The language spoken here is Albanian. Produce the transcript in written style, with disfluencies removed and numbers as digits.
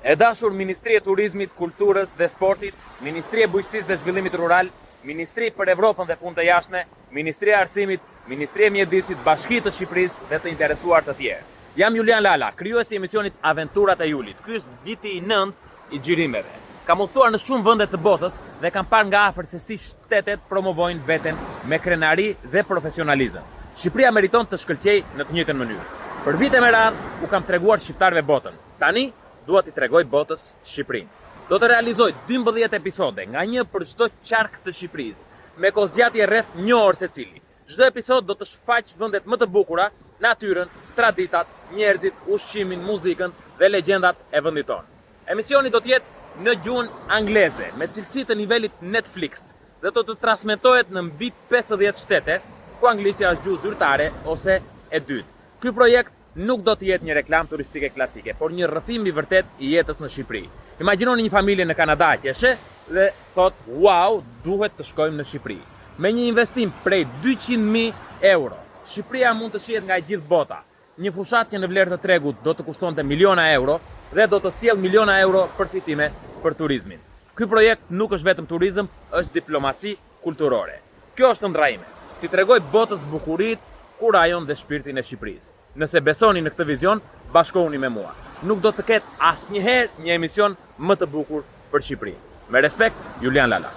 E dashur Ministri e Turizmit, Kulturës dhe Sportit, Ministri e Bujqësisë dhe Zhvillimit Rural, Ministri për Evropën dhe Punët e Jashtme, Ministri e Arsimit, Ministri e Mjedisit, Bashki të Shqipërisë dhe të interesuar të tjerë. Jam Julian Lala, krijuesi i emisionit Aventurat e Julit. Ky është viti i nëntë i xhirimeve. Kam udhëtuar në shumë vende të botës dhe kam parë nga afër se si shtetet promovojnë veten me krenari dhe profesionalizëm. Shqipëria meriton të shkëlqejë në të njëjtën mënyrë. Për vite me radhë u kam treguar shqiptarëve botën. Tani dua t'i tregoj botës Shqipërinë. Do të realizoj 12 episode, nga një për çdo qark të Shqipërisë, me kohëzgjatje rreth një orë secili. Çdo episod do të shfaqë vendet më të bukura, natyrën, traditat, njerëzit, ushqimin, muzikën dhe legjendat e vendit tonë. Emisioni do të jetë në gjuhën angleze, me cilësi të nivelit Netflix dhe do të transmetohet në mbi 50 shtete, ku anglishtja është gjuhë zyrtare ose e dytë. Ky projekt nuk do të jetë një reklamë turistike klasike, por një rrëfim i vërtetë i jetës në Shqipëri. Imagjinoni një familje në Kanada që e sheh dhe thotë, "Wow, duhet të shkojmë në Shqipëri." Me një investim prej 200.000 euro, Shqipëria mund të shihet nga e gjithë bota. Një fushatë që në vlerë të tregut do të kushtonte miliona euro dhe do të sjellë miliona euro përfitime për turizmin. Ky projekt nuk është vetëm turizëm, është diplomaci kulturore. Kjo është ëndrra ime, t'i tregoj botës bukuritë, kurajon dhe shpirtin e Shqipërisë. Nëse besoni në këtë vizion, bashkohuni me mua. Nuk do të ketë asnjëherë një emision më të bukur për Shqipërinë. Me respekt, Julian Lala.